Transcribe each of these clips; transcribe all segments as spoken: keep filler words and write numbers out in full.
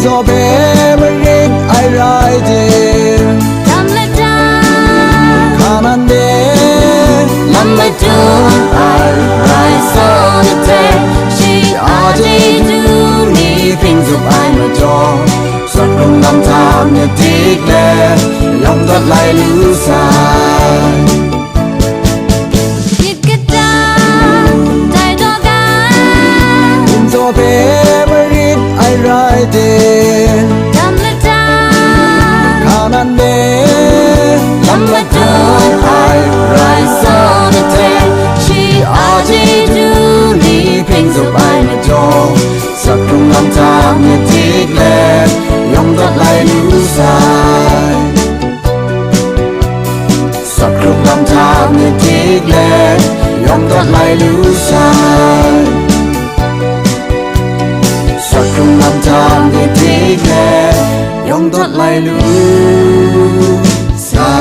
Daw hpe marit ai rai tim, Lam lata, Hkanan de lam madun ai rai sa na hte, shi a chyeju ni hpring zup ai majaw, sut hkrung lam hta myit dik let, yawng dat lai lu sai. Myit kata, tai taw ga, Ginzaw hpe marit ai rai tim, Lam lata, Hkanan de lam madun ai rai sa na hte, shi a chyeju ni hpring zup ai majaw, sut hkrung lam hta myit dik let, yawng dat lai lu sai. Sut hkrung lam hta myit dik let, yawng dat lai lu sai. Sut hkrung lam hta myit dik let, yawng dat lai lu sai.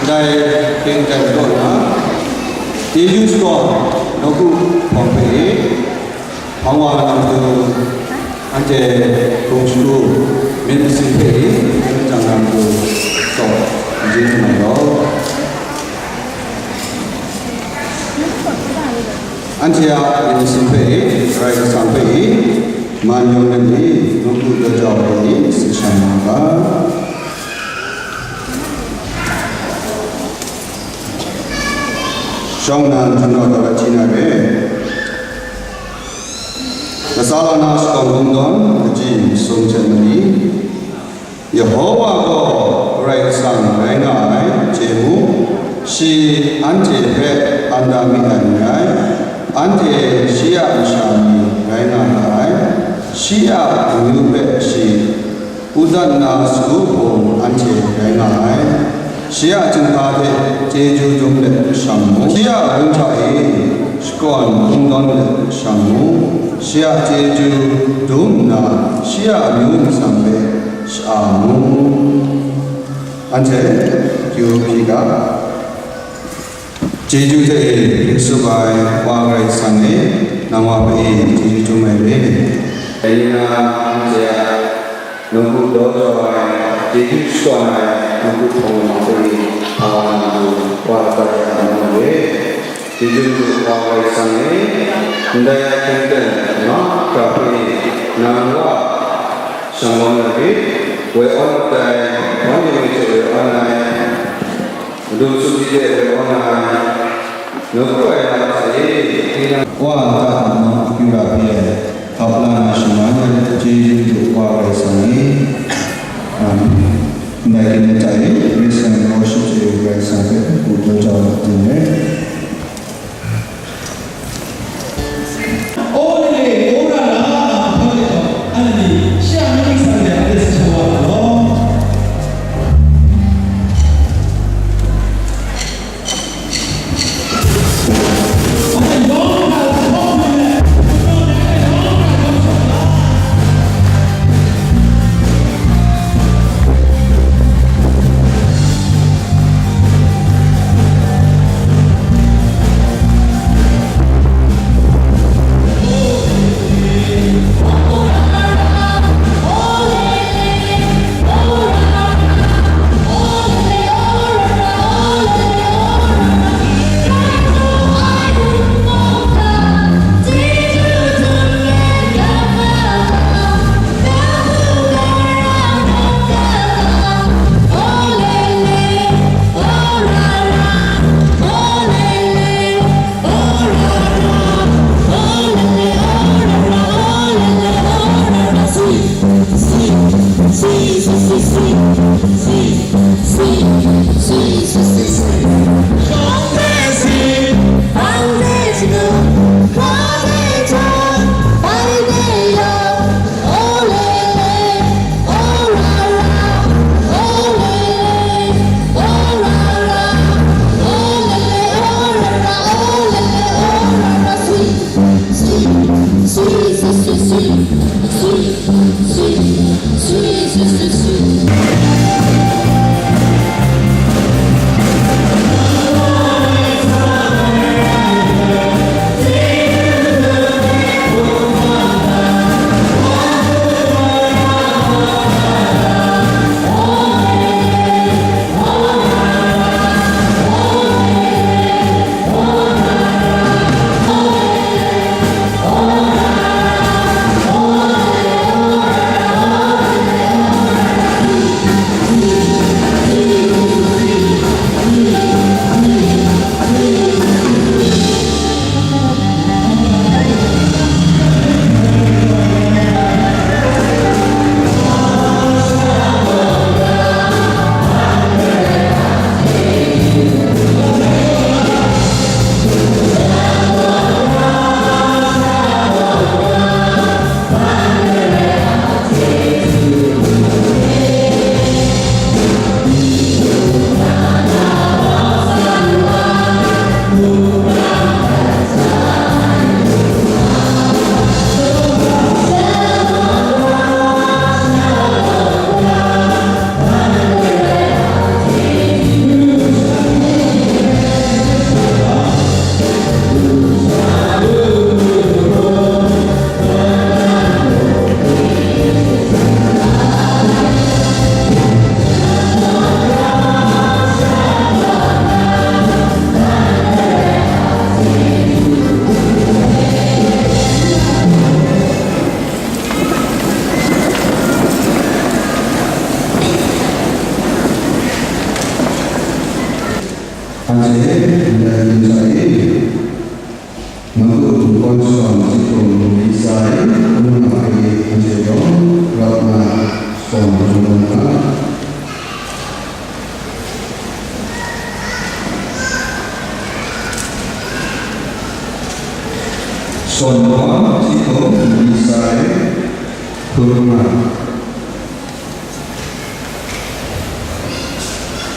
Dai hpring dan kaw na, chyeju shakawn nawku hpawng hpe i, hpang wa na matu, anhte hkrung shagu myit masin hpe i, myit machyang na matu taw, n-, n-, n-, law. Anhte a myit masin hpe i, Karai Kasang hpe i, man yawng let i, nawku daw jau ai ni, si sha na ga. Shawng nnan hkun rawt ai hti na re. Latsa la na shakawn kungdawn, kaji masum hte mali, Yehowa gaw Karai Kasang rai nga ai, chye mu, shi anhte hpe an da mi ai n rai, anhte shi a masha ni rai nga ga ai, shi a amyu hpe shi Udan na sagu hpung anhte rai nga ai. Shi a chyinghka hte chyeju dum let shang mu. Shi a gun hta e shakawn kungdawn let shang mu. Shi a chyeju dum nna, shi a amyu ningsang hpe sha-a mu. Anhte kyu hpyi ga. Chyeju hte e hpyi tsup ai Wa Karai Kasang e, nang wa hpe e chyeju dum ai re. Dai ni na, anhte a nawku daw jau ai, chyeju shakawn ai nawku hpawng hpe e, hpa wa na matu, wa lata ya na matu re. Chyeju matu Wa Karai Kasang e, ndai hpring dan mahkra hpe e, nang wa shanglawm na rit, woi awn mat ai, wan yawng e hte woi awn ai, Madu Yesu hte woi awn ai, nawku ai lam hta e, tinang wa lata nang akyu ra hpe ai, hkap la na shaman ai chyeju matu Wa Karai Kasang e. Amen. Ndai hte maren, praise and worship to you, Karai Kasang hpe, hku daw jau na ting re. Anhte ndai ginsa e, Mangku Hpung Kawn Shakawn Chyit Hkum Lisa e, hpung hkra e, anhte yawng rap nga shakawn hkrum nga. Shakawn Chyit Hkum Lisa e, hpung hkra.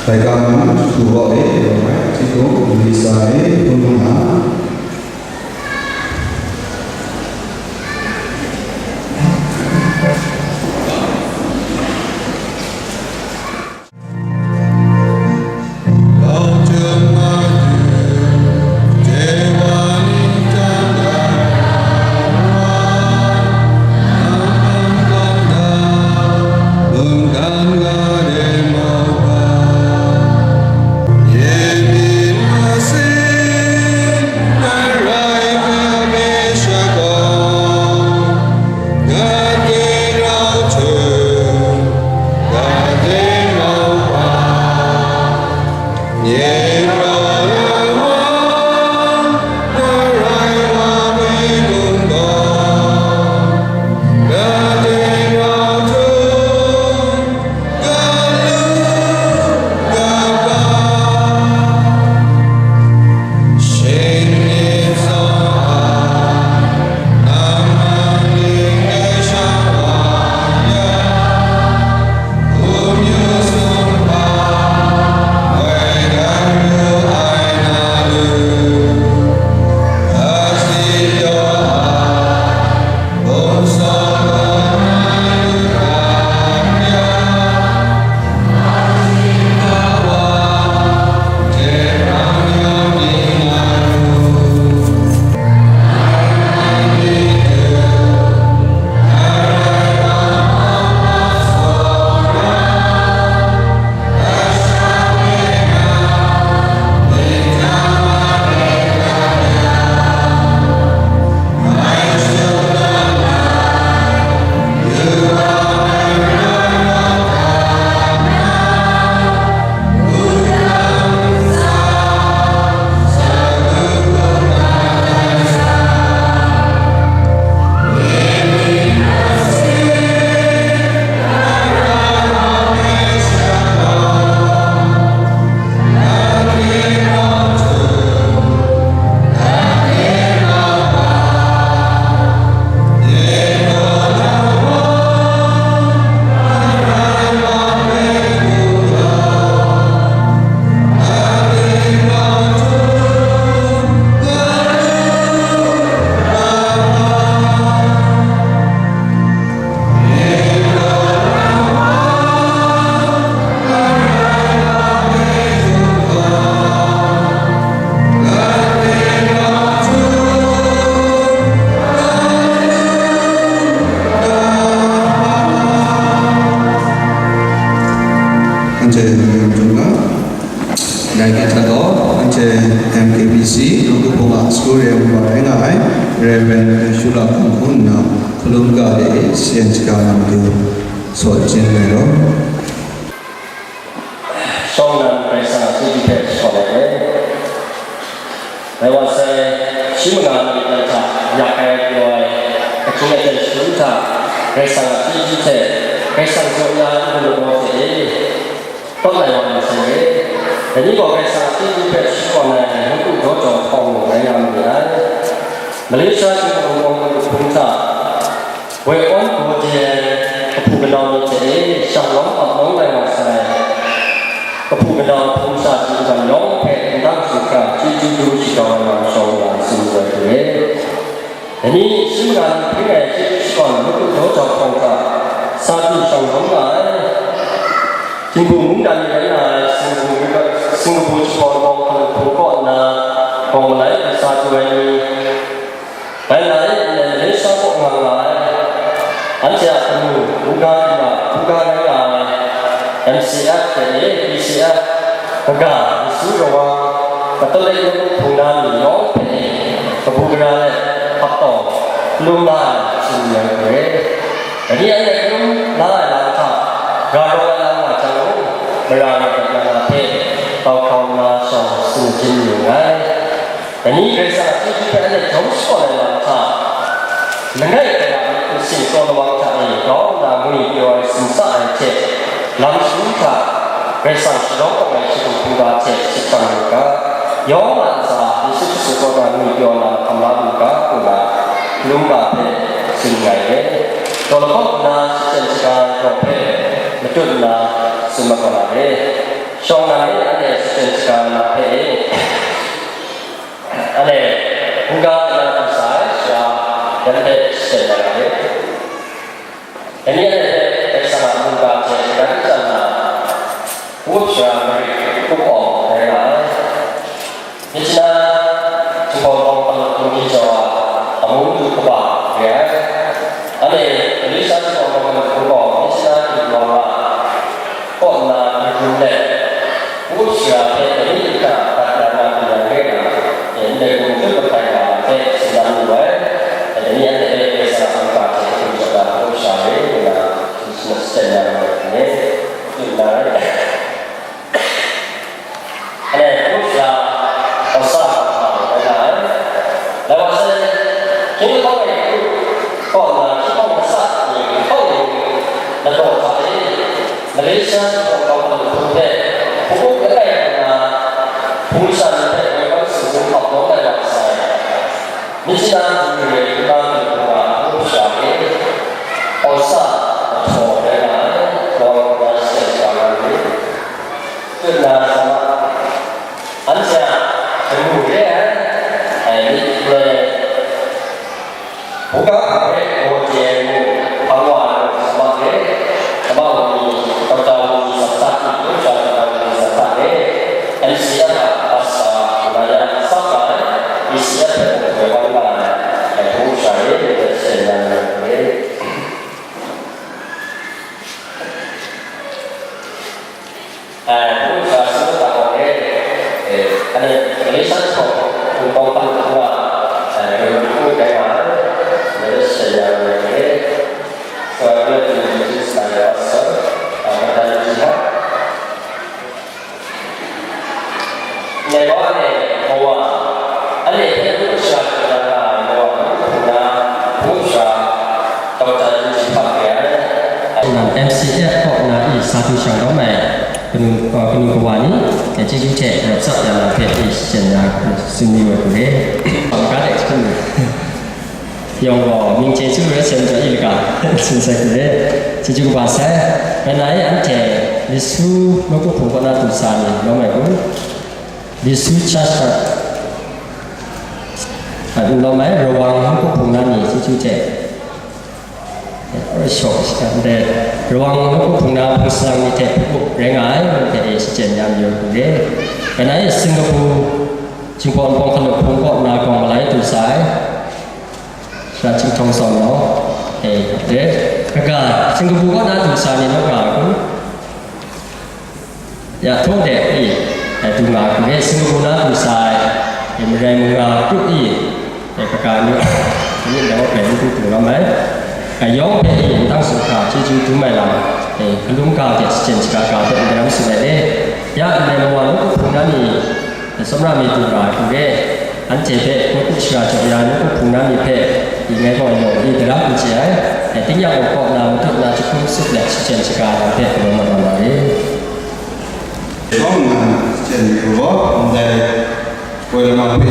Laika nnan hku baw e, yawng ai Chyit Hkum Lisa e, hpung hkra. Anhte n-gun hkrum nga. Dai hte hta gaw, anhte M K B C Mangku Hpung a School Reverend rai nga ai Reverend Shula Hkungkung nna hkalum ga de e, shayen shaga na matu saw jin ai law. Shawng nnan Karai Kasang a chyeju hpe shakawn ai. Dai wa sai, shi manga ni dan hta yak ai pyaw ai, ahkying aten shagu hta, Karai Kasang a chyeju hte, Karai Kasang jaw ya ai n-gun lamaw hte e, tawt lai wa ai masum e. Dai ni gaw Karai Kasang a chyeju hpe shakawn ai, ngu jaw jaw hpawng rai nga ma ni ai. Malaysia Jinghpaw Wunpawng Hpung hta, Woi awn gaw de ai kahpu kanau ni hte e, shanglawm ap nawng lai wa sai. Kahpu kanau hpung sha htinggan yawng hpe ndang hkra chyeju du shadau ai lam shawng nga tsun ai hte e. Dai ni shi manga ni hpring ai chyeju shakawn matu daw jau hpawng hta, sa du shanglawm nga ai. Jinghpaw mungdan ni rai nga ai, Singkabu, Singkabu Jinghpaw Wunpawng Hpung kaw nna, gaw malai hte sa du ai ni, Bai na e, ndai Malaysia kaw nga nga ai, anhte a kanu, buga yu na, buga rai nga ai, M C F hte e, P C F, kaga, Yesu Kawa, Katolik Nawku Hpung na ni yawng hpe e, kabu gara let, hpat taw, lung la ai, tsun yang hpe, dai ni anhte hkrum la ai lam hta, ga rawng ai lam nga jang gaw, mara rawt dat na hpe, Kau hkau nna shawng tsun majin yu nngai. Dai ni Karai Kasang a chyeju hpe anhte jawm shaw ai lam hta, langai kata myit n sing tawn lawang hta e grau nna ngwi pyaw ai tsun sa ai hte, lam shagu hta Karai Kasang sharawng awng ai shagu hkungga hte shapran lu ga, yawng a ntsa Yesu Hkristu kaw na ngwi pyaw na hkam la lu ga, ngu na, hkalum ga hpe tsun nngai re. Taw lahkawng nna shachyen shaga ai hpe matut nna tsun mat wa na re. Shawng nnan e anhte shachyen shaga na hpe e, anhte hkungga na du sa ai sara, yan hpe shachyen na ra re. Dai ni anhte hpe Karai Kasang a mungga hte shagan chyan na, hpung up sara marit hpung awng rai nga ai. Myit shana, Jinghpaw Wunpawng Hkalup Hpung Hkinjawng a amu du kaba re ai. Anhte Malaysia Jinghpaw Wunpawng Hkalup Hpung gaw myit shana Jinghpaw Wunpawng a kaw nna n-gun let, hpung up sara hpe dai ni hta dat ya na hpung yang re ai, ndai hpung hkrit mahkai nga ai hpe tsun dan wu ai. Dai ni anhte hpe Karai Kasang a mungga hte hpung jaw da hpung up sara re ngu na, shachyen ya na ai hte, tsun na rai. Anhte hpung up sara, kau sa, rai nga ai. Lai wa sai, hkying lahkawng e hkru kaw nna, hkying lahkawng masat ni lahkawng ni ladaw hta e, Malaysia Jinghpaw Wunpawng Hkalup Hpung hpe hpung up langai nna, hpung shan hpe woi wan sung sung hkap lawm ai wa sai. Myit shana, Jingri Hpung Hkalup Hpung a hpung up sara e, kau sa, kahtaw rai nga ai, kau nna shachyen shaga nga ai. Tut na sa ma, anhte a kamu re ai, ai myit loi, hkungga hpe gaw chye ai mu, hpang wa ai mu sa ma re, sa ma gaw ni, Doctor Wunmi Zatsak ni, Doctor Wunmi Zatsak re, M C F a pastor, Ulaya Zatsak ai, E C F hpe mung hkoi wan nga ai, ai hpung sara re, myit loi shachyen ya na re. Ai, hpung sara sumut a gaw e, e, ane, Malaysia Jinghpaw Wunpawng Hkalup Hpung a, e, hpung rai nga ai, Malaysia ya rai ai, e. So I would like to introduce my pastor, uh, Doctor Yuji Hak. Ndai wa e, mawa, anhte hpe hpung sara jaw da nga ai mawa, hpung na, hpung sara, Doctor Yuji Hak rai ai. M C F kaw na i sa du shang lawm ai kanu, uh, kanu kawa ni, chyeju hte rawt tsap ya na hpe i shachyen ya tsun mi ai hku re. Ga dai hkrum re. Yawng gaw, mying chyeju rai sai majaw i laga, tsun sai hku re. Chyeju kaba sai. Rai nna e, anhte Lisu nawku hpung kaw na du sa ni lawm ai kun? Lisu Church a, a, n lawm ai, Rawang nawku hpung na ni chyeju hte, e, shaw, ndai, Rawang nawku hpung na hpung salang ni hte hpung up rai nga ai, ngu hte e shachyen ya mayu hku re. Rai nna e, Singapore, Jinghpaw Wunpawng Hkalup Hpung kaw na gawng malai du sa ai, Sara Chyinghtawn Sawn Naw, e, re, kaga, Singapore kaw na du sa ni naw nga ai kun? Ya, htaw de, e, e, du nga ai kun, e, Singapore na du sa ai, e, Marai Munga group e, e, kaga ni, ni dai wa bai n du du lam ai. Ga yawng hpe e, n tang su hkra, chyeju dum ai lam, e, hkalum ga hte shachyen shaga ga hpe n daram tsun ai le. Ya, ndai mawa nawku hpung na ni, Tsawmra mi du nga ai hku re, anhte hpe nawku shara jaw ya ai nawku hpung na ni hpe, i ngai gaw yawng i daram n chye ai, dai ting yang gaw kaw na matut na jahkrum tsup let shachyen shaga ai hpe galaw mat wa na re. Shawng nnan shachyen mi gaw, ndai poi lama hpe,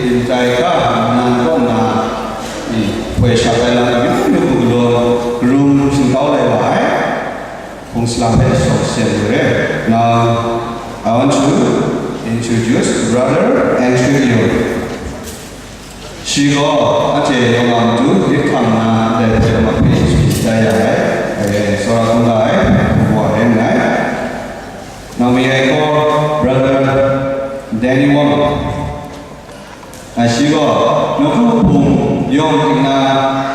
yin tai ga, nnan kaw na, i, poi sha ai lam amyu myu hku galaw, karum shinggau lai wa ai. Hpung salang hpe shawng syen lu re. Now, I want to introduce Brother Andrew Yun. Shi gaw, anhte yawng a matu myit hkam nna ndai hpe mak hpe shi tai ya ai, e, tsawra hkungga ai, hpung wa rai nna ai. Nang mi ai gaw, Brother Danny Wong. Ngai shi gaw, nawku hpung yawng ting na,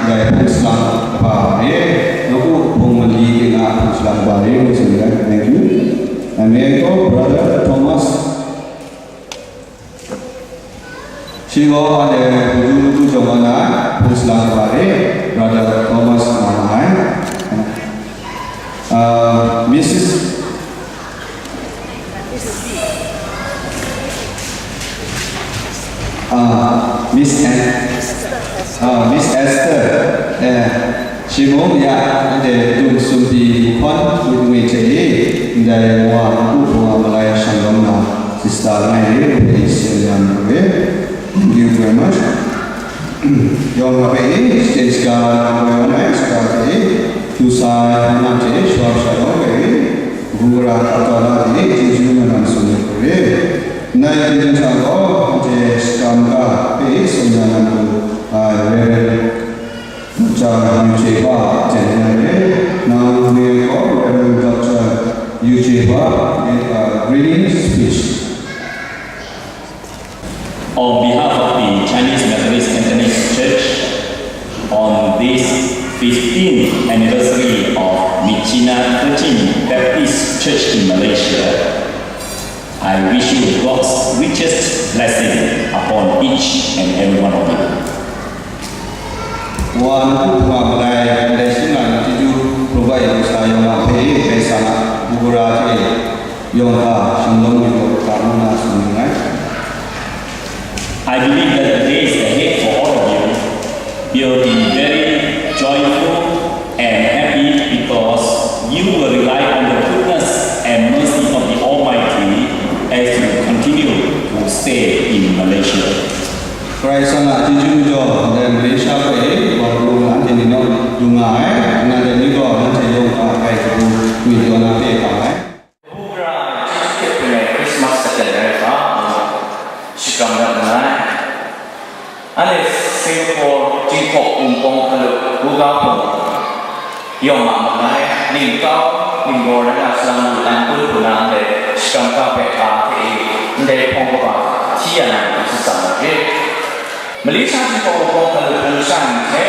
ndai hpung salang kaba re, nawku hpung mali ting na hpung salang kaba re, ngu tsun ai, thank you. Ngai mi ai gaw, Brother Thomas. Shi gaw, anhte matu nawku jawng na, hpung salang kaba re, Brother Thomas nga ai. Uh, Missus Miss An-, ah, Miss Esther, eh, shi mung ya, anhte dum sumpi mahkawn ngwi ngwi hte i, ndai wa npu wa malai shanglawm na, sister ngai re, hpe i sin yan hpe, thank you very much. Yawng a hpe i, stage ka na koi yawng ai, stage hpe i, tu sa ai, na hte shawa shalawm hpe i, gura kata la hte i, chyeju na lam sum ai hpe i, nai hte jan hta gaw, anhte shakam ka hpe i, sum na lam hpe, a, Reverend Doctor Yu Chye Hpa, jen ngai hpe, nang hpe gaw, Reverend Doctor Yu Chye Hpa, i, a, greeting speech. On behalf of the Chinese Methodist Cantonese Church, on this fifteenth anniversary of Myitkyina Thirteenth Baptist Church in Malaysia, I wish you God's richest blessing upon each and every one of you. Wa npu hkuma malai, ndai shingra ni chyeju provide yu sa yawng a hpe, bai sa na, bugara hte yawng hta shanglawm yu gaw, hkra ngu na tsun yu nngai. I believe that the days ahead for all of you will be very joyful and happy because you will rely on the goodness and mercy of the Almighty as you continue to stay in Malaysia. Karai Kasang a chyeju majaw, ndai Malaysia hpe, wa ru na, anhte ni naw lu nga ai, nanhte ni gaw, nanhte yawng hta, kai hku, ngwi taw na hpe hkam ai. Kabu gara ai chyeju hte hpring ai Christmas aten rai hkra, shakram dat nngai. Anhte Singapore, Jinghpaw Wunpawng hkalup, Buga hpung, yawng a mangai, ning kau, ning gaw rai nga salang lu dan kun hku na ndai shakram ka hpe hkra hte e, ndai hpawng kaba hti ya na matu shatsam ai re. Malaysia Jinghpaw Wunpawng hkalup hpung sha ni hte,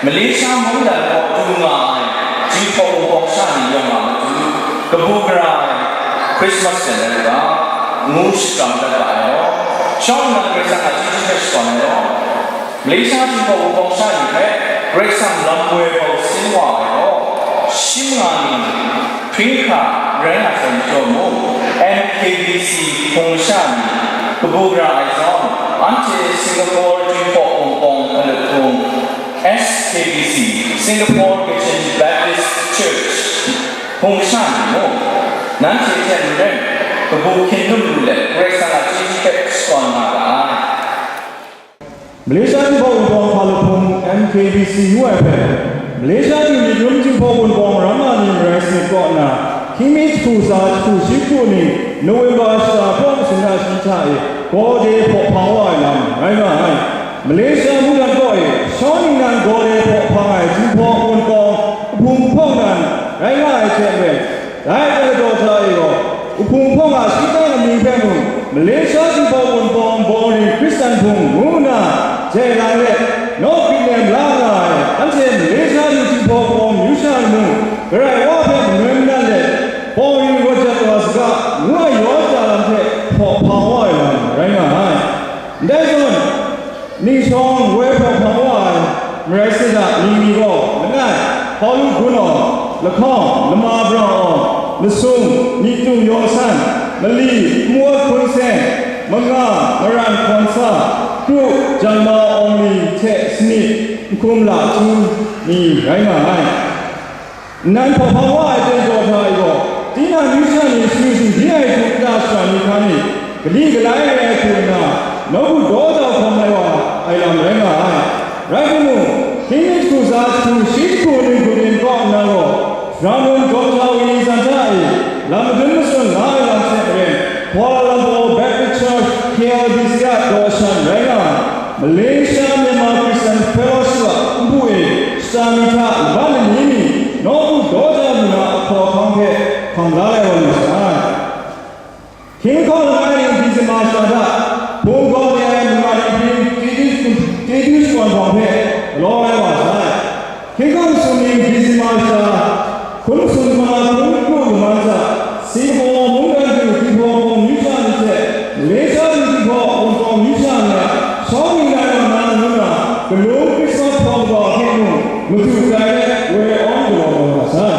Malaysia mungdan kaw du nga ai Jinghpaw Wunpawng sha ni yawng a matu, kabu gara ai Christmas hte rai u ga, ngu shakram dat ga ai law, shawng nnan Karai Kasang a chyeju hpe shakawn ai law, Malaysia Jinghpaw Wunpawng sha ni hpe Karai Kasang lam woi bau sin wa ai gaw, shi manga ni hpring hkra rai nga sai majaw mung, M K B C hpung masha ni kabu gara ai zawn, anhte Singapore Jinghpaw Wunpawng hkalup hpung, S K B C, Singapore Kachin Baptist Church hpung masha ni mung, nanhte hte maren kabu hkyen dum lu let, Karai Kasang a chyeju hpe shakawn nga ga ai. Malaysia Jinghpaw Wunpawng hkalup hpung M K B C ngu ai hpe, Malaysia Daily News Jinghpaw Wunpawng ramma ni marai sanit kaw nna, hkying mi jahku tsa jahku shi jahku ni November shata hpawng sumla shi hta e, gaw de hpaw hpang wa ai lam rai nga ai. Malaysia mungdan kaw e, shawng ningnan gaw de hpaw hpang ai Jinghpaw Wunpawng kahpung hpawng nan rai nga ai hte maren, dai hte ladaw hta e gaw, kahpung hpawng a shingtang amying hpe mung, Malaysia Jinghpaw Wunpawng Bawng Ring Hkristan Hpung ngu nna jai lang let, nawk grit nem la nga ai, anhte Malaysia lu Jinghpaw Wunpawng myu sha ni mung, Karai Wa hpe manoi manan let, Bawng Ring rawt jat wa saga, ngu ai yaw ja lam hte hpaw hpang wa ai lam rai nga ai. Ndai zawn, ningshawng woi hpaw hpang wa ai marai sanit a mying ni gaw langai, Hkau Lu Gun Awng, Lahkawng, Lama Brang Awng, Masum, Myitung Yaw San, Mali, Nmawt Hpun Seng, Manga, Maran Hkawn Sa, Kru, Janma Awng Li hte Sanit, Nhkum La Htu ni rai nga ai. Nnan hpaw hpang wa ai ten jaw hta e gaw, tinang myu sha ni shanu shingbyi ai hku nta shara ni hkan e, kali galai re ai hku nna, nawku daw jau hkawm ai wa ai lam rai nga ai. Rai timung, hkying mi jahku tsa jahku shi jahku ning hku ning kaw nna gaw, Rangun Jawmjahwi ningsang hta e lam madun matsun nga ai lam hte maren, Kuala Lumpur Baptist Church K L B C a daw shan rai nga ai, Malaysia Myanmar Christian Fellowship a npu e shata mi hta laban lani mi nawku daw ja lu na ahkaw ahkang hpe hkam la ai wa lu sai. Hkying hkawng langai ning Disemba shata hta, hpung gaw de ai manga ni hpring chyeju, chyeju shakawn hpawng hpe galaw ai wa sai. Hkying hkawng sum ning Disemba shata, hkun sum hkawng hkun kru kaman hta, Singapore mungdan du Jinghpaw Wunpawng myu sha ni hte, Malaysia du Jinghpaw Wunpawng myu sha ni a shawng ningnan wa na ngu na, galung Krismas hpawng kaba hpe mung madu tai let, woi awng galaw ai wa sai.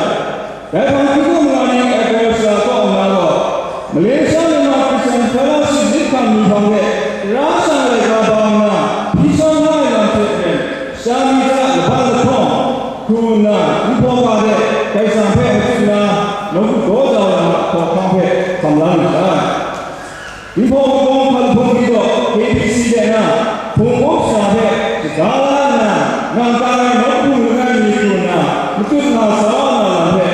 Dai hpang hkying hkawng manga ni April shara kaw nna gaw, Malaysia Myanmar Christian Fellowship myit hkam ni hpang hte tara shang laika ba nna, Nna, Jinghpaw ga hte Karai Kasang hpe machyu nna, nawku daw jau ai lam a hkawhkam hpe hkam la lu sai. Jinghpaw makawng hpa lahpung hpyi gaw K B C de na, hpung up sara hpe shaga la nna, nang kang ai nawku langai mi pru nna, matut nga sa wa na lam hpe,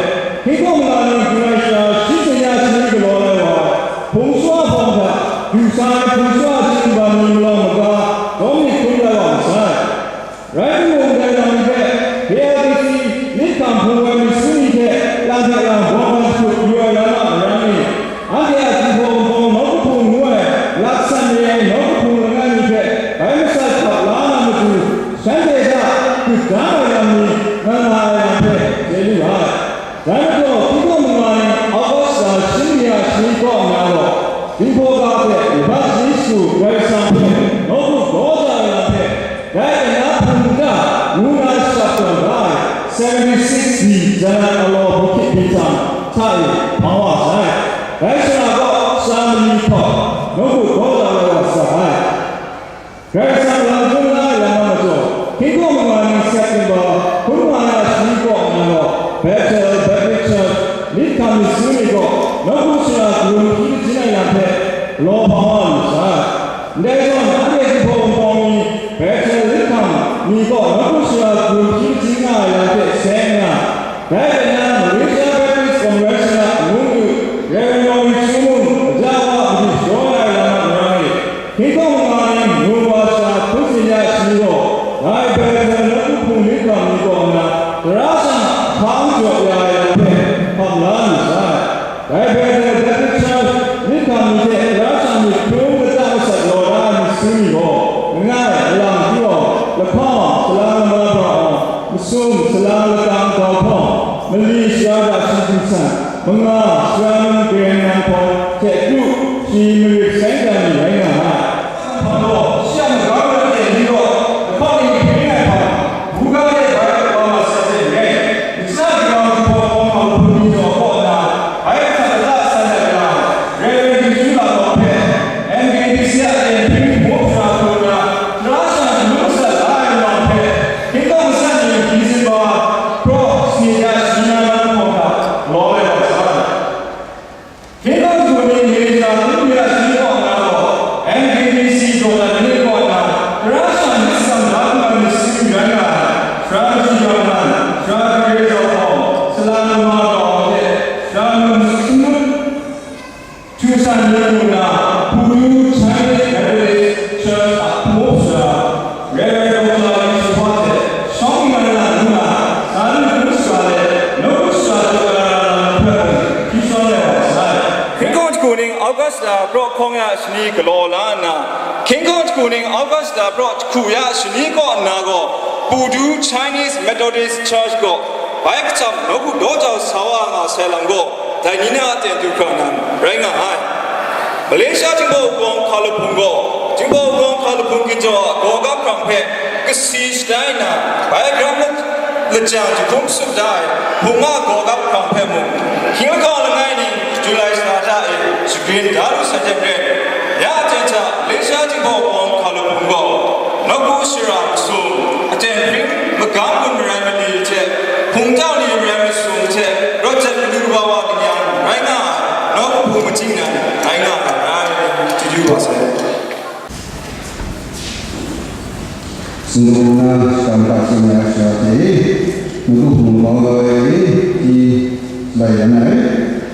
hkinghkawng nga ningtu ai shara shi sanya shani galaw lai wa ai, hpung shwa hpawng hta, du sa ai hpung shwa shani ban ni malawng maga, dawng myit hkrum lai wa masai. Rai timung, dai lam ni hpe K L D C myit hkam hpung ai myit su ni hte lang hte lang bawng hkan shakut yu ai lam a marang e, anhte a Jinghpaw Wunpawng nawku hpung ngu ai lat san re ai nawku hpung langai mi hpe bai masat hkap la na matu, shanhte hta dut dan ai lam ni nga nga ai lam hpe chye lu ai. Dai majaw, hkinghkawng manga ni August lani shi ni a shani kaw nna gaw, Jinghpaw ga hte Laban shani shagu Karai Kasang hpe nawku daw jau ai lam hpe, dai kaina hpung nta ngu na shap tawn da ai seventy-six B jan ai galaw hpung hkyit hpyi htan hta e hpang wa sai. Dai shara kaw sara mali hkawm nawku daw jau ai wa sa ai. Karai Kasang lam dum la ai lam a majaw, hkinghkawng manga ni September hkun nga na shani kaw nna gaw, Bethel Baptist Church myit hkam myit su ni gaw nawku shara karum hpyi kajin ai lam hpe galaw hpang wa lu sai. Ndai zawn, anhte Jinghpaw Wunpawng ni Bethel myit hkam ni gaw nawku shara karum hpyi kajin nga ai lam hpe seng nna, dai kaina Malaysia Baptist Convention a munglu Reverend Lawri Chu mung, aja wa madi sharawng ai lam a marang e, hkinghkawng manga ni Num wa sha hpung tsin ya shani gaw, dai Bethel nawku hpung myit hkam ni kaw nna, tara shang hpang jaw ya ai lam hpe hkam la lu sai. Dai Bethel Baptist Church myit hkam ni hte tara shang myit hkrum kata masat law da ai myit su ni gaw, langai, alang hti awng, lahpang, salang lama bra awng, masum, salang lakang gau hpawng, mali shara da shi hpung san, manga, sara num garen nang hpawng hte kru shi marit sain dan ni rai nga ai. Hpa gaw, shi a magam rai ten ni gaw, lahpang ni hpring ai hpang, buga de bai wa ma sai hte maren, ntsa grau Jinghpaw Wunpawng hpang hpung ni jaw kaw nna, bai hkrat lata san ai lam, Reverend Dingsu Lam Hpawng hpe, M K B C a aten hpring hpung sara hku nna, tara shang shangun masat la ai lam hpe, hkinggam masat ni December hpraw sani hta shani na na hpawng hta lawm ai wa sa ai. Hkinggam hku ni Malaysia Columbia shani kaw nna gaw, M K B C dawdan ni kaw nna, tara shang myit tsang da hkrum ai myit su rai nga ai, Sara Maji Yawhan, Sara Gare Jawhpawng, Salang Lama Gawng hte, Sara Lung Sumut, Htu san ni mung na, Pudu Chinese Methodist Church a hpung up sara, Reverend Doctor Lee Shi Hpa hte, shawng ning rai na ngu na, sa lu hpung sara let, nawku sara jaw ya na lam hpe mung, hti shawn ai wa sai. Hkinggawng jahku ning August la praw hkawng ya shani galaw la nna, hkinggawng jahku ning August la praw jahku ya shani kaw nna gaw, Pudu Chinese Methodist Church gaw, bai kachyam nawku daw jau sa wa nga sai lam gaw, dai ni na a ten du hkra nan rai nga ai. Malaysia Jinghpaw Wunpawng hkalup hpung gaw, Jinghpaw Wunpawng hkalup hpung ginjaw a gawgap hkrang hpe kasi shatai nna, bai gram lajang jahkum tsup da ai hpung a gawgap hkrang hpe mung, hkying lahkawng langai ning July shana hta e shagrin da lu sai hte maren, ya a ten hta Malaysia Jinghpaw Wunpawng hkalup hpung gaw, nawku shara masum, aten hpring, magam gun marai mali hte, hpungtau ni marai masum hte, rawt jat matu kaba wa kanyang rai nga ai, nawku hpung majing nan rai nga ai, chyeju wa sai. Singkau na shakam hta seng ya sha hte, nawku hpung bau la ai ni, hti bai yan ai,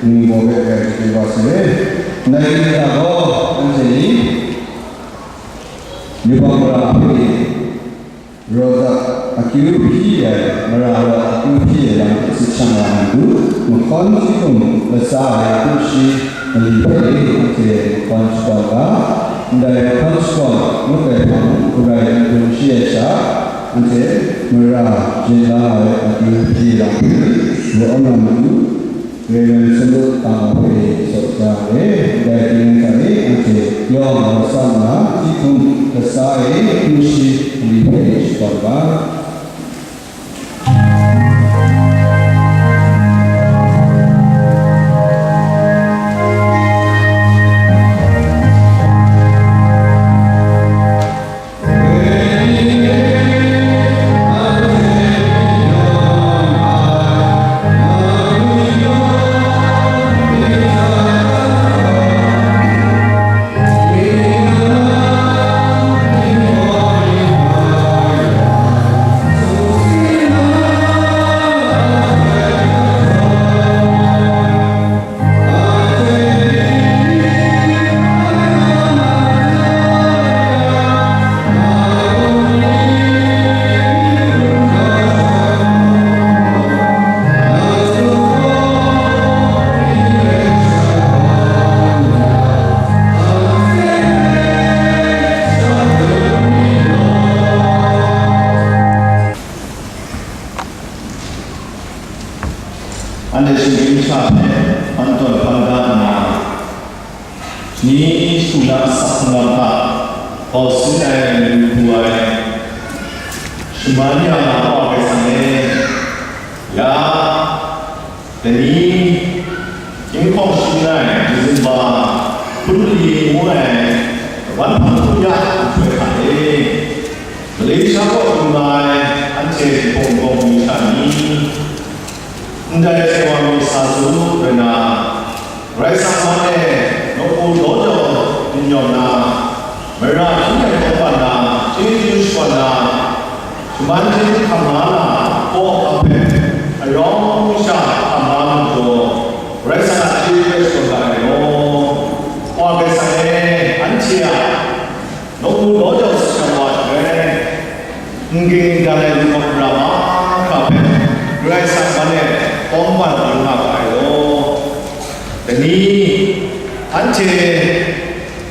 ningbaw hpe rai chyeju wa sai. Ndai ni hta gaw, anhte ni, yubak mara hpe, Rawt akyu hpyi ai, mara rawt akyu hpyi ai lam hte tsit shang ai matu, mahkawn hti hkum latsa ai akyu shi mali hpe anhte mahkawn shakawn ga, ndai mahkawn shakawn ngut ai hpang garai n dun shi ai sha, anhte mara yin la ai akyu hpyi lam hpe rawt na matu, Reverend Sumut Tang Hpe Saw Jang e, ndai ting hta e anhte yawng rawt sa nna, hti hkum latsa e, hkun shi mali hpe shakawn ga. Ni hku na asak hkungga hta kau sin ai, lu pru ai, shaman ya nga Wa Karai Kasang e, ya, dai ni, Ginhkawng Shing Ngai, December, hpun mali ngu ai, wan hpang hpun ya nhtoi hta e, Malaysia kaw du nga ai anhte hpung bawng ni hta ni, ndai hte wa mi sa su rai na, Karai Kasang man e nawku daw jau n yawm na, mara hkying hkawm na, chyeju shakawn na, shaman hte hkam nga na, kaw hkam hpe, arawng sha hkam nga na majaw, Karai Kasang a chyeju e shakawn ga ai law. Wa Karai Kasang e, anhte a nawku daw jau sha wa jang, n ging n dan ai lu hkra mahkra hpe Karai Kasang man e tawng ban yu nga ga ai law. Dai ni, anhte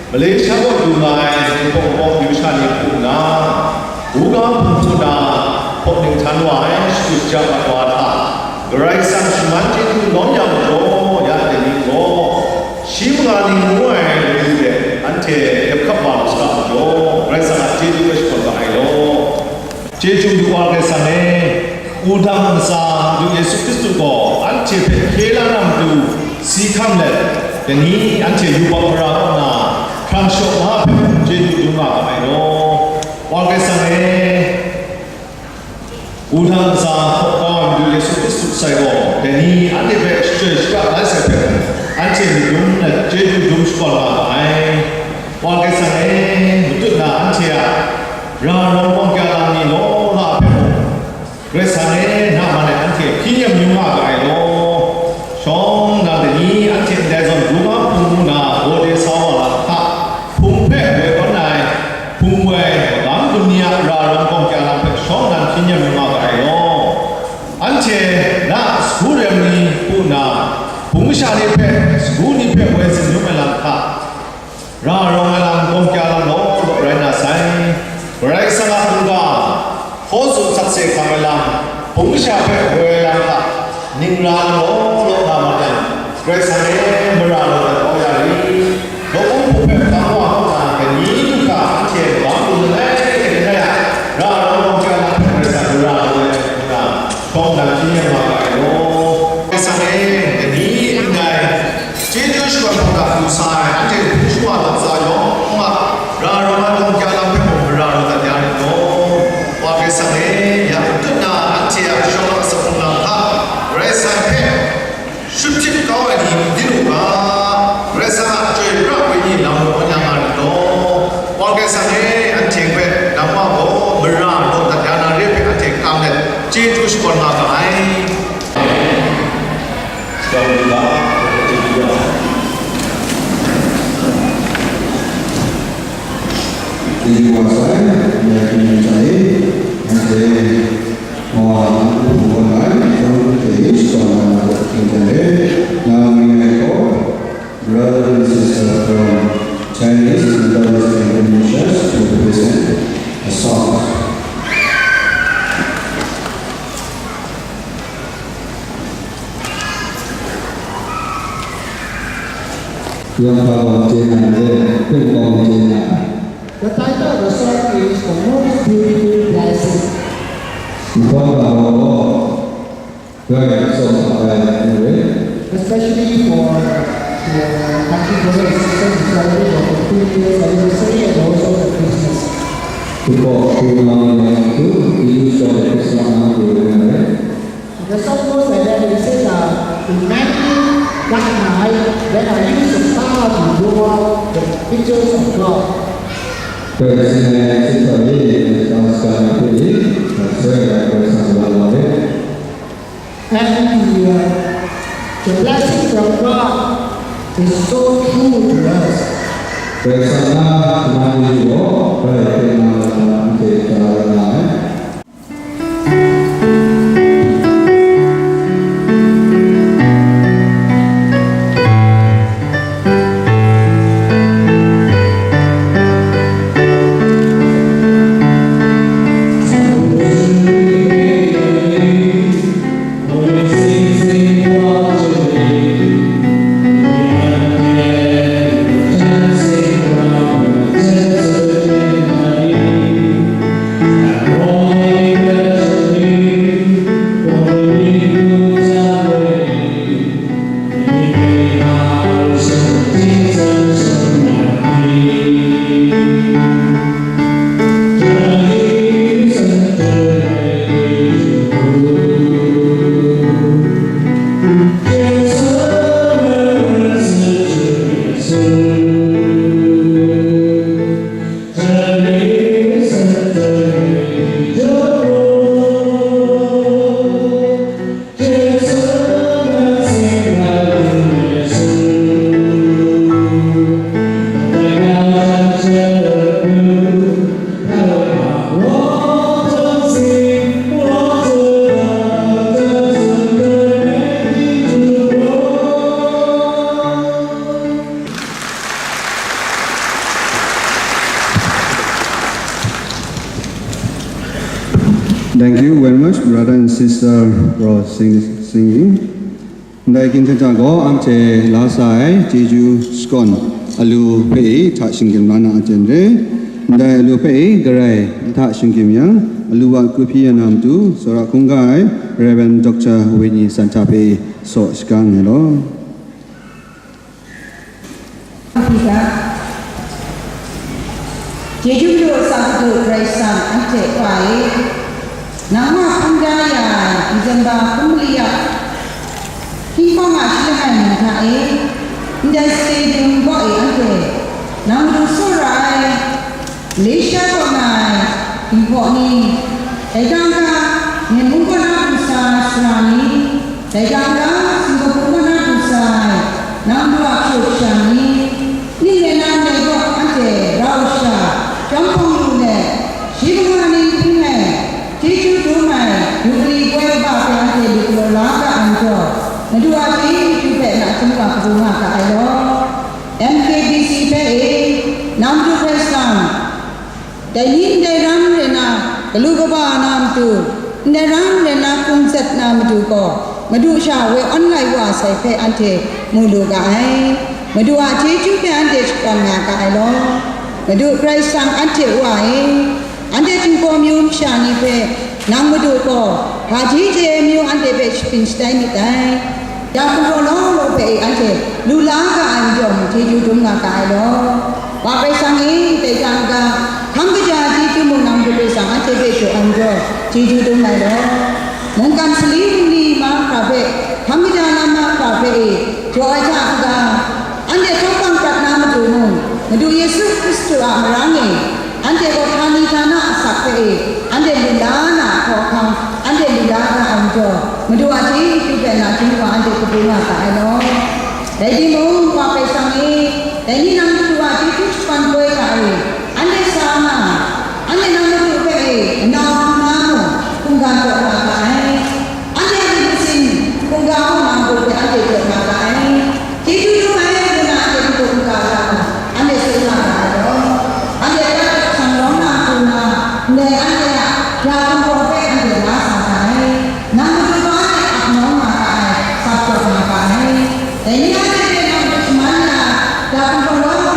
Malaysia kaw du nga ai Ginhkawng Shing Ngai yu sha ni hku nna, buga hpung hku na hpawt ning htan wa ai shakut ja mat wa hta, Karai Kasang shaman chyeju lawm ya majaw, ya dai ni gaw, shi manga ning ngu ai matu de anhte hkap wa lu saga majaw, Karai Kasang a chyeju hpe shakawn ga ai law. Chyeju Madu Wa Karai Kasang e, wudang ntsa Madu Yesu Hkristu gaw anhte hpe hkye la na matu si hkam let, dai ni anhte yubak mara kaw na hkrang shaw na hpe mung chyeju dum nga ga ai law. Wa Karai Kasang e, wudang ntsa hkawk kau ai Madu Yesu Hkristu sai gaw, dai ni anhte hpe shachyoi shara la sai hpe mung, anhte myit dum let chyeju dum shakawn nga ga ai. Wa Karai Kasang e, matut na anhte a ra rawng gawng kya lam ni law la hpe mung, Karai Kasang e, na man e anhte hpyi nem yu nga ga ai law. Shawng nnan dai ni anhte ndai zawn, buga hpung ngu na gawde sa wa lam hta, hpung hpe woi kawn ai, hpung woi, magam gun ni a ra rawng gawng kya lam hpe shawng nnan hpyi nem yu nga ga ai law. Anhte na sagu rem ni hku nna, hpung masha ni hpe, sagu ni hpe woi zing yu ai lam hta, ra rawng ai lam, gawng kya lam law law rai na sai. Karai Kasang a mungga, hkaw tsun sakse hkam ai lam, hpung masha hpe woi ai lam hta, ning ra law law nga ma yang, Karai Kasang e, mara law dat kau ya ri. Nawku hpung hpe hpang wa kaw na, dai ni hkra anhte bang lu langai hte langai a, ra rawng gawng kya lam hpe Karai Kasang mara law ai hku nna, shawng nnan hpyi nem nga ga ai law. Karai Kasang e, dai ni ndai, chyeju shakawn hkawng hta du sa ai, anhte hpung shawa ntsa yawng a ra rawng ai gawng kya lam hpe mung mara lu dat ya rit law. Wa Karai Kasang e, ya matut na anhte a shawng a asak hkrung lam hta, Karai Kasang hpe shut hpyit kau ai ni n di lu ga, Karai Kasang a chyoi pra ai ni lam mung aw ya nga rit law. Wa Karai Kasang e, anhte hpe lam wa gaw mara lu dat ya na re hpe anhte kang let chyeju shakawn nga ga ai. Chyeju wa sai, ya hpyi ning hta e, anhte wa, npu hpung wan ai, yawng hte e shakawn na hte hpring hte e, na mung ai gaw, brother and sister from Chinese Methodist Evangelist Church to present a song. Yawng hpa gaw chye na re, hpung gaw chye na. The title of the song is The Most Beautiful Blessing. Nhtawm ga gaw, Karai Kasang a ai n rai. Especially for the country brother and sisters who celebrate the fifty years anniversary and also the Christmas. Hkristu hku na ni yawng hku, Hkristu shawng ai Christmas na hku rai na rai. The song goes like that. It says, uh, in nineteen ninety-nine, when I used a star to draw out the pictures of God. Karai Kasang e, sing hta e, star star na hpe e, sai ai Karai Kasang a lam e. And the, uh, the blessing from God is so true to us. Karai Kasang na man ni gaw, bai hpe na lam na anhte chyarai nga ai. Thank you very much, brother and sister, for sing- singing. Ndai ginhta gaw anhte la sa ai chyeju shakawn alu hpe e hta shinggyim la na a jen re. Ndai alu hpe e garai hta shinggyim yang, alu wa kut hpyi ya na matu, tsawra hkungga ai Rev. Dr. Winyi Santa hpe e saw shagang ai law. Pita, Jeju lu a Madu Karai Kasang anhte Wa e, nang wa hkam da ya ai December hkum mali a hkying hpawng a shi langai mi hta e, ndai stadium kaw e anhte nang madu tsawra ai Malaysia kaw na ai Ginhpaw ni, dai hta n-ga, Myen mung kaw na pru sa ai sara ni, dai hta n-ga, Singapore kaw na pru sa ai nang madu a hkyu sha ni, ning rai na ndai kaw anhte rau sha, chyawm hpawng lu let, shi manga ning hpring ai, chyeju dum ai, Yubili poi kaba hpe anhte lu galaw la ga ai majaw, Madu a chyeju hpe nachying wa kabu nga ga ai law. M K B C hpe e, nang madu hpe sang, dai ni ndai ram rai na, galu kaba na matu, ndai ram rai na hkungzat na matu gaw, Madu sha woi awn lai wa sai hpe anhte mu lu ga ai. Madu a chyeju hpe anhte shakawn nga ga ai law. Madu Karai Kasang anhte Wa e, anhte Jinghpaw myu masha ni hpe nang Madu gaw, hpaji hte myu anhte hpe shapring shatai myit dai. Ya gumhpraw law law hpe e anhte lu la ga ai majaw mung chyeju dum nga ga ai law. Wa Karai Kasang e, dai hta n-ga, hkam kaja chyeju mung nang Madu Karai Kasang anhte hpe jaw ai majaw chyeju dum ai law. Mungkan sali bungli mahkra hpe, hkam kaja na mahkra hpe e, jaw ai hta n-ga, anhte hkawhkam prat na matu mung, Madu Yesu Hkristu a marang e, anhte gaw htani htana asak hpe e, anhte lu la na hkawhkam, anhte lu la na ai majaw, Madu a chyeju hpe nachying wa anhte kabu nga ga ai law. Dai timung, Wa Karai Kasang e, dai ni nang Madu a chyeju shakawn poi ga e, anhte sa nga, anhte nang Madu hpe e, lanau hpung na mung, hkungga jaw nga ga ai. Anhte a myit masin hkungga mung nang Madu hpe anhte jaw nga ga ai. Chyeju dum ai, ngu na anhte n-gun n-ga hta mung, anhte tsun nga ga ai law. Anhte prat hkam rawng na hku na, ndai anhte a ya gumhpraw hpe anhte la sa ga ai. Nang Madu gaw anhte ap nawng nga ga ai, sa prat nga ga ai. Dai ni anhte hpe nang Madu shaman ya, ya gumhpraw rawng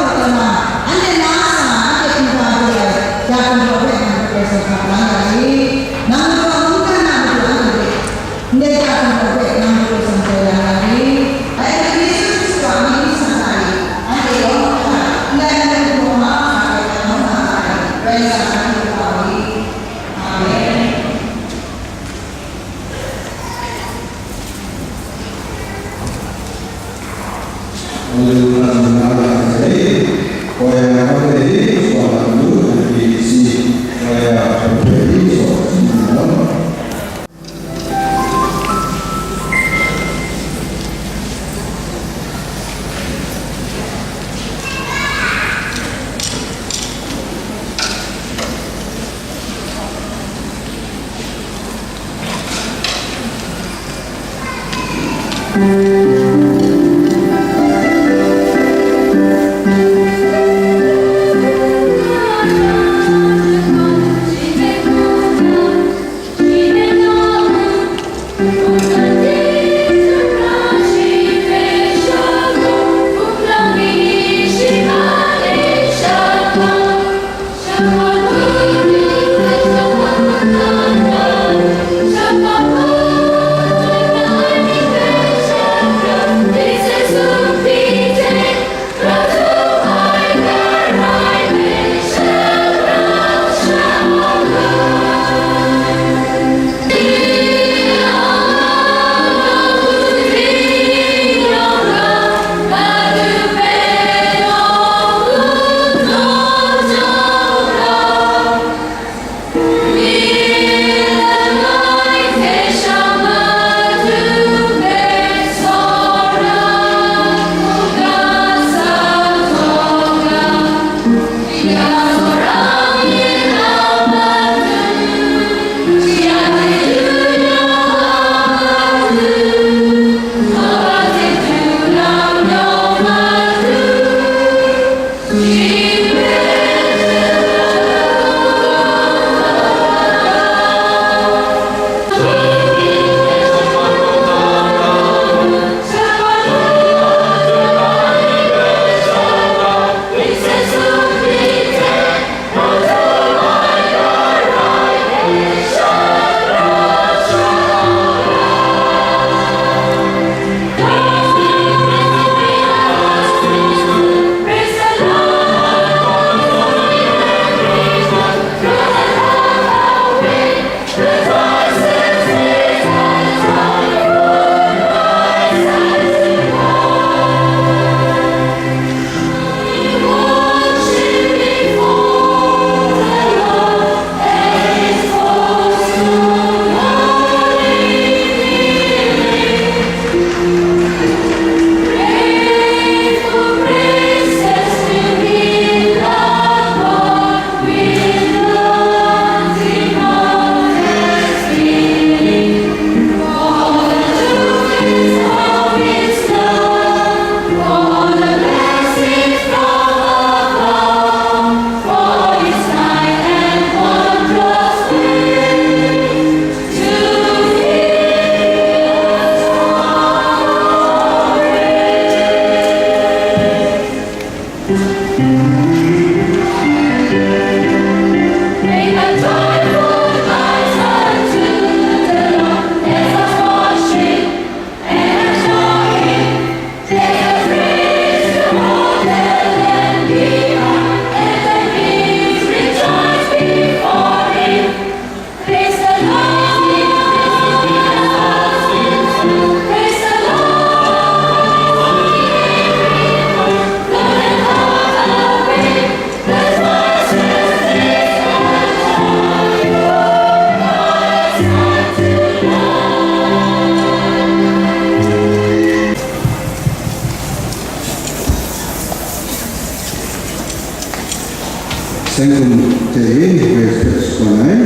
Sainghkum hte e respect shakawn ai,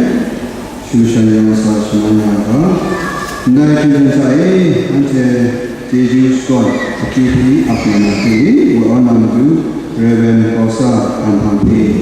shu shan yang sa shaman ya ga, ndai hpyi hta e anhte chyeju shakawn akyu hpyi ap na na hte e, wa na matu Reverend Kawsa Anhang hpe